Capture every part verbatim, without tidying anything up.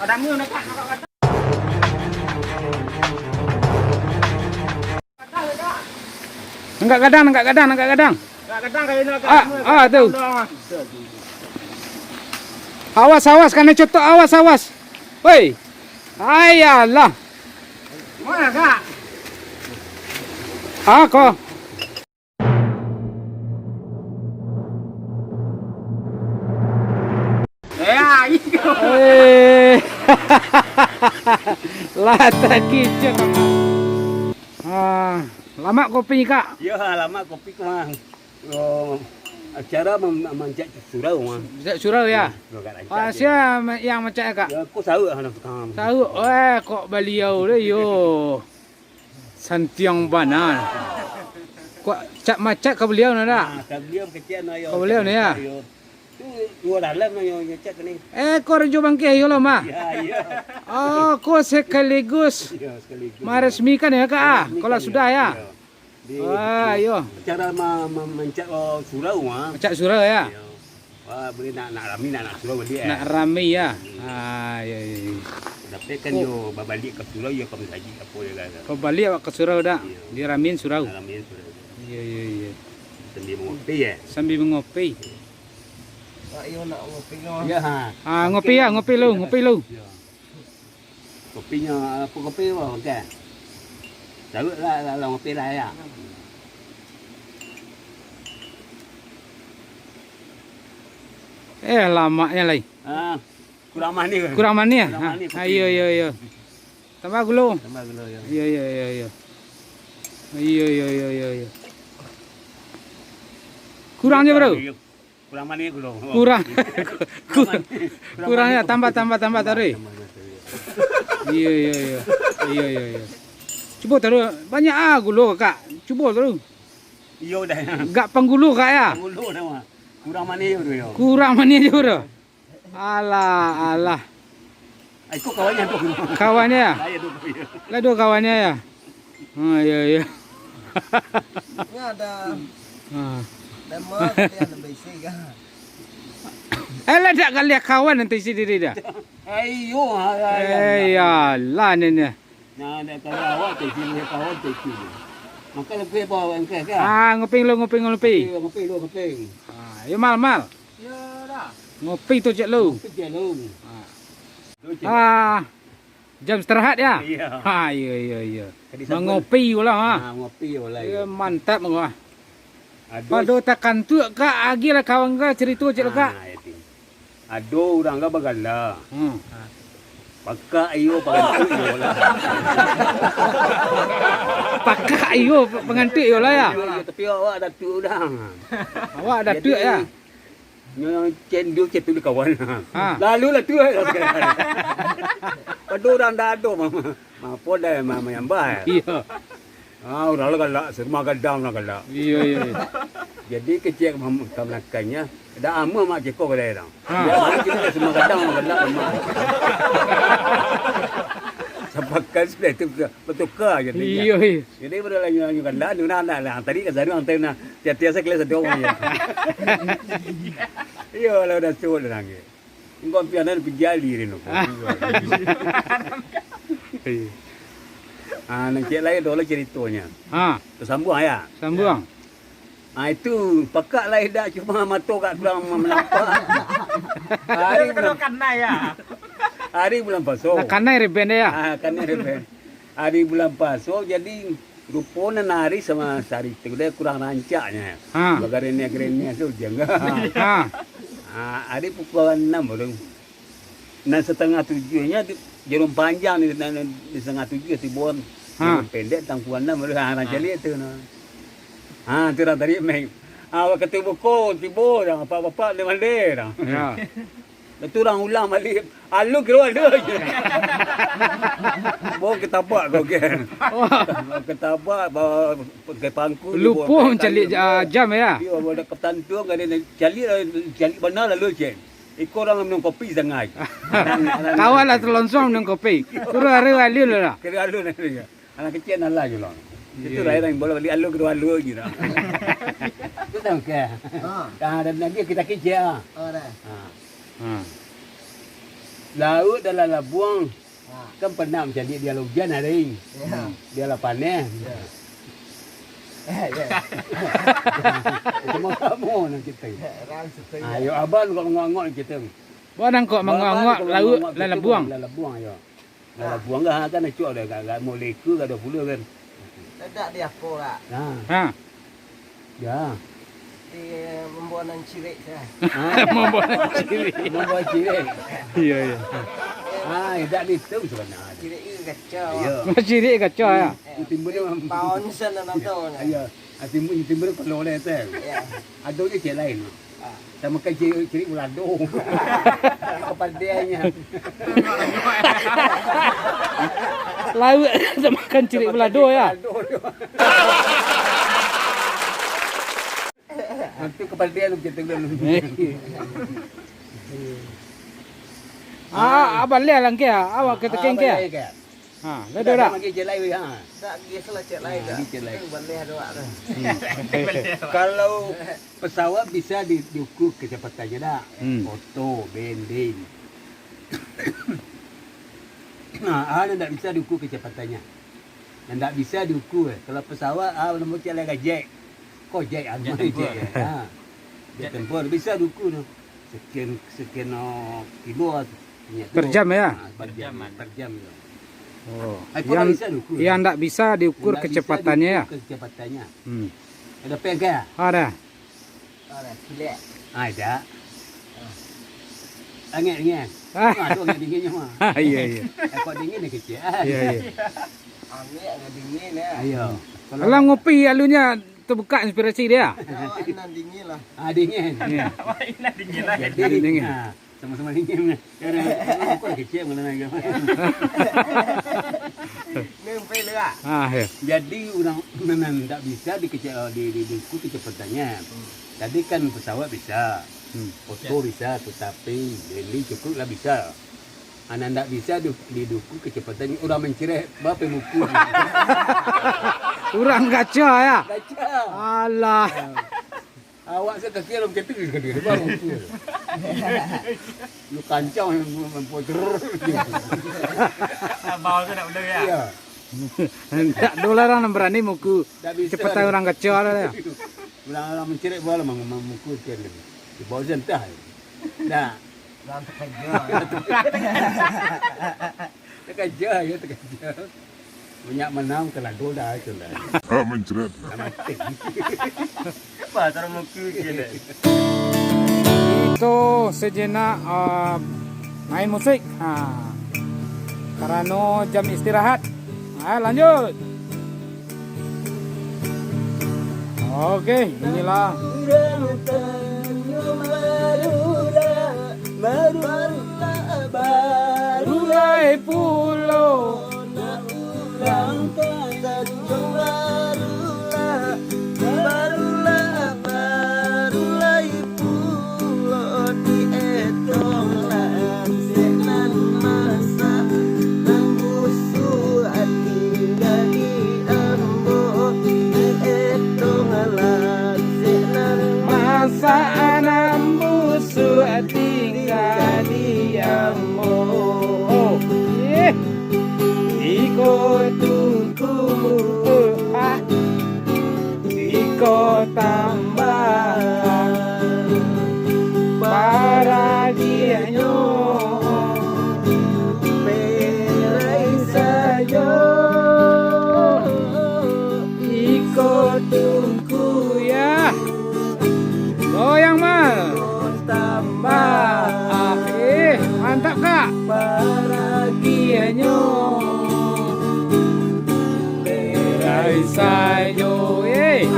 Ada mu nak. Angkat gadang, angkat gadang, angkat gadang. Angkat gadang kayu nak. Ah, ah, tu. Awas, awas, kanai cotok, awas, awas. Woi. Ayalah. Mana, Kak? Ah, ko. Eh, ai. Eh. Lah takijak. Ah, lamak kopi, Kak. Ya, lamak kopi, Mang. Oh, acara mem-, mancak surau, Mang. Mancak surau, ya? Ya, agak rancak. Ah, sia ma-, yang mancak, Kak? Ya, aku saut lah, Kang. Saut. Eh, kok baliau tu, yo. Santiang bana. Kok cak macak ka baliau, nah, dak? Ah, ka baliau kecek, nah, yo. Ka baliau, nah, ya? Yo. Tu, dua dalam, nah, yo, ngecek ni. Eh, ko Rajo Bangkeh, yo, lah, mah? Ya, iya. Oh, ko sekaligus. Ya, sekaligus. Maresmikan, ya, Kak, ah? Maresmikan, kalau ya, sudah, ya? Iya. Di, wah, iyo. Acara ma-, ma-, mancak, oh, surau, ah. Mancak surau, ya? Iyo. Wah, boleh nak, nak rami, nak, nak surau baliak, eh. Nak rami, ya? Hmm. Ah, iyo, iyo, iyo. Dapek kan, oh, yo babaliak ka surau, yo ka masajik apo yo kan. Babaliak awak ka surau dak? Iyo. Diramiin surau. Ramiin surau. Iyo, iyo, iyo. Sambil mangopi, ya? Sambil mangopi. Wak, iyo nak ngopi ko. Ya, ha. Ah, ngopi ya, ngopi lu, ngopi lu. Iyo. Kopinyo, apo kopi ko, kan? Saruik lah, lah, lah, ngopi lah, ya. Eh, lamaknyo lai. Ah, kurang manih. Kurang manih, ah? Kurang manih kopi. Ah, iyo, iyo, iyo. Tambah gulo. Tambah gulo, ya. Iyo, iyo, iyo, iyo. Iyo, iyo, iyo, iyo, iyo. Kurang je, bro. Iyo. Kurang manih gulo. Kurang. Kurang, kurang, kurang ya, tambah, tambah, tambah, tambah, taruih. Tambah, tambah, tambah. Iyo, iyo, iyo. Iyo, iyo, iyo. Cubo taruih. Banyak ah gulo, Kak. Cubo taruih. Iyo dah. Gak panggulo, Kak, ya? Panggulo dah, Mak. Kurang manih je, bro. Kurang manih je, bro. Alah, alah. Ah, iko kawannyo tu. Kawannyo, ya? Lah, iyo tu, iyo. Lah, duo kawannyo, ya? Ha, iyo, iyo. Ini ada, ah, lemah, tapi ada besi, kan? Eh, lah, dak kaliah kawan nanti isi diri dah. Eh, iyo, ha, ha, ha. Eh, iyalah, ni, ni. Nah, dak kaliah awak, tak isi, kawan, tak isi. Maka lebih bawa engkau, kan? Ah, ngoping lu, ngoping, ngoping. Ngoping lu, ngoping. Ah, yo, mal, mal. Yo, dah. Ngopi tu, cek lu. Ngopi, cek lu. Ah. Lu, cek. Ah. Jam istirahat, ya? Iya. Ha, iya, iya, iya. Tadi sampai mangopi pulo, ha. Ha, ngopi pulo, iya. Iya, mantap, mah. Aduh. Pado takantuak, Kak, agiah lah kawan, Kak, carito, cek lu, Kak. Ah, itu. Ado urang, Kak, bagala. Hmm. Pakak iyo, pangantuak iyo lah. Pakak iyo, pangantuak iyo lah, ya? Iyo, iyo, tapi awak datuak urang. Awak datuak, ya? Jadi, nyo cendol cendol kawan. Ha. Lalu lah tu. Pado urang dak ado, ma-, ma-, apo dah, ma-, manyambah. Iya. Ah, urang lah galak, sarumah gadang lah galak. Iya, iya, iya. Jadi kecek mam-, ka belakangnya, dak ama mak ceko kadai urang. Ha. Ya, mari kita sarumah gadang lah galak, mak. Sapakan sudah itu, batuka je. Iya, iya. Jadi, pada lanjut-lanjut kan, dah, dah, dah, dah. Tadi kan sadu, antai nah. Tiap-tiap saya kelas sadu, ya. Iya, lah, dah suruh dah nangis. Engkau pian dah pijali dia tu. Ah. Iya. Ah, nak cek lain tu lah ceritanya. Ha. Terus sambung, ya? Sambung. Ah, itu pakak lah idak, cuma mato kak kurang melampak. Hari bulan, kanai, ya? Hari bulan puaso. Dah kanai reben dia, ya? Ah, kanai reben. Hari bulan puaso, jadi rupo nan hari sama sehari tu dia kurang rancaknya. Ha. Bagarenia-garenia tu jangan. Ha. Ha. Ah, hari pukul anam baru. Nan satangah tujuhnyo tu, jarum panjang di, di, di satangah tujuh tibo. Ha. Jarum pendek tangkuanan baru, ha, nan caliak tu, nah. Ha, tu urang tadi, Mek. Ha, wakatu buko tibo dah, bapak-bapak dah mandi dah. Ya. Lepas tu urang ulang balik, alun keluar tu je. Bawa ketabak kau kan. Oh. Ketabak, bawa pakai pangku. Lupo bawa mancaliak, ah, jam, ya? Dia bawa dah ketantung, ada caliak, caliak bana lalu, cek. Iko urang minum kopi sangai. Kawan lah talonsong minum kopi. Kuro hari alun lah. Kuro alun lah. Anak kecil nan lah je lah. Itu lah yang bola balik alun, kedua alun je lah. Itu tahu ke? Ha. Ah, dan lagi kita kicik, ah. Oh, dah. Ha. Hmm. Lauak dalam labuang. Ha. Kan pernah mancaliak di alah ujan hari. Ya. Di alah paneh. Ya. Eh, ya. Samo-samo nan kita. Orang suka. Ayo, abang kok ngongok kita. Buah nangkok manguak-nguak lauak dalam labuang. Dalam labuang, yo. Dalam labuang kan, kan acok dah, agak, agak molekul, agak dah pula kan. Ledak di apo, Kak? Nah. Ha. Ya. Di mambuek nan cirik, ya. Ha. Mambuek nan cirik. Mambuek cirik. Iya, iya. Ah, tidak ditu sebenarnya. Cirik itu kacau. Iya. Cirik kacau, ya. Eh, timbul dia paun sana nonton. Iya. Ah, timbul, timbul kalau oleh tu. Iya. Ada je cek lain. Sama kan cirik, cirik balado. Kapadiannya. Lauak sama kan cirik balado, ya. Nanti kapadian kita dulu. Ah, abang lihat langkah, awak ketekin ke? Ha, dah, dah, dah. Lagi cek lain, ha. Tak, biasalah cek lain, ha, dah. Lagi cek lain. Kan baleh ado awak tu. Hmm. Kalau pesawat bisa di-, diukur kecepatannya, dah. Hmm. Oto, bending. Nah, ada ndak bisa diukur kecepatannya. Yang ndak bisa diukur, eh. Kalau pesawat, ah, nama cek lain, jet. Kok jet, ah, jet tempur. Jet, eh. Ha. Jet tempur, bisa diukur tu. Sekian, sekian, oh, kilo lah. Per jam, ya? Ha, per jam, per jam tu. Oh, yang, yang ndak bisa diukur kecepatannya, ya? Ndak bisa diukur kecepatannya. Hmm. Ada pegang? Ada. Ada kilek. Ada. Angek dingin. Ah. Ah, tu angek dinginnyo mah. Iya, iya. Eh, kok dingin dia kecil. Iya, iya. Angek agak dingin, ya. Ayo. Kalau ngopi alunnya terbuka inspirasi dia. Awak nan dingin lah. Ah, dingin. Iya. Awak nan dingin lah. Jadi, dingin. Ah, sama-sama dingin. Kecil mana lagi. Ni fail lah. Ah, ya. Jadi, urang nan ndak bisa dikecek, di, di, diukur kecepatannya. Hmm. Tadi kan pesawat bisa, hmm, oto bisa, tetapi heli cukup lah bisa. Nan ndak bisa di, diukur kecepatannya, urang mancirek, bapak mukul. Urang gaca, ya? Gaca. Alah. Awak se kaki dalam ketek, kaki dia baru tu. Lu kancang, mampus, terus. Abang tu nak benda, ya? Iya. Ndak ado lah urang nan barani mukul. Ndak bisa. Cepatan urang gaca lah, ya. Urang, urang mancirek buah lah, mang-, mang-, mukul sekian tadi. Di bawah sen tah. Dah. Urang takaja. Takaja, ya, takaja. Banyak manang, kalado dah, itu dah. Ah, mencret. Dah mati. Apa, taruh muka je dah. Itu sejenak, ah, main musik. Ha. Karano jam istirahat. Ha, lanjut. Oke, inilah. Baru lai pulo. Urang ka Tanjuang Barulah, barulah, baru lai pulo dietong lansek nan masak, nan busuak tingga di ambo, dietong lansek nan masak, nan busuak tingga di ambo. Oh, yeah. Iko tungku, ah, iko tambah paragiahnyo, perai sajo. Iko tungku, ya. Goyang, Mal. Tambah. Ah, eh, mantap, Kak. Paragiahnyo. Berai sajo, eh.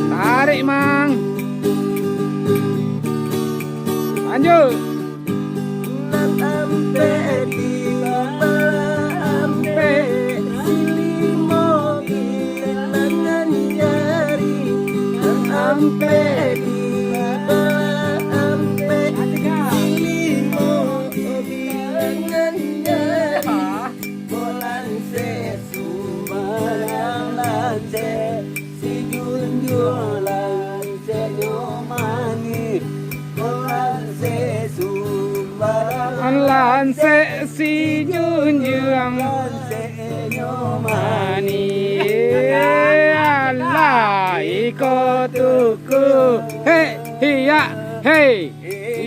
Tarik, Mang. Lanjut. Nan ampek dibalah ampek, silimo bilangan jari. Nan ampek dibalah ampek, silimo bilangan jari. Bolan sesumbayang lacek. Sek si junjuang, sek nyo manih. Alah, iko tuku. Hei, hiyak, hei.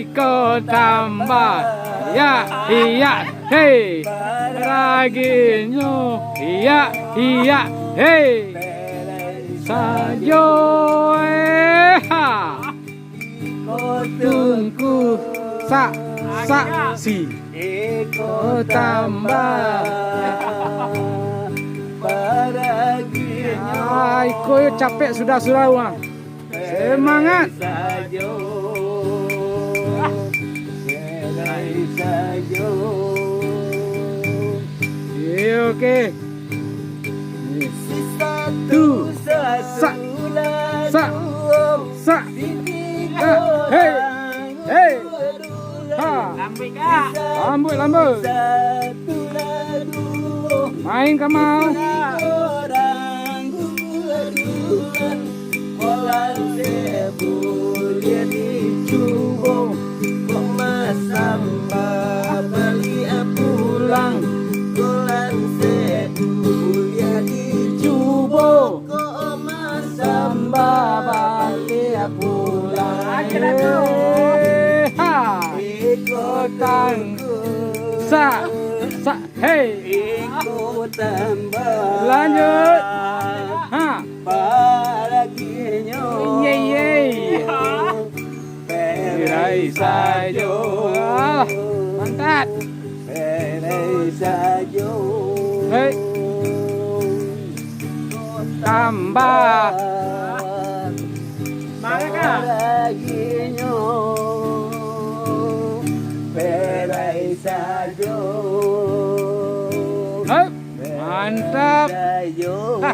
Iko tambah. Hiyak, hiyak, hei. Raginyo. Hiyak, hiyak, hei. Sajo, eh, ha. Tungku, sak, sak, si. Iko tambah. Ah, iko yo capek sudah-sudah, wah. Semangat. Iyo, oke. Tu, sak, sak, sak, sak. Hei, hei. Ha. Lambuik, Kak. Lambuik, lambuik. Main ka mau. Sambah baliak pulang. Eh, ha. Iko tangku. Sa, sa, hei. Iko tambah. Lanjut. Ha. Paraginyo. Ye, ye. Perai sajo. Ah, mantap. Perai sajo. Hei. Tambah. Mangga. Paraginyo. Perai sajo. Hei. Mantap. Perai sajo.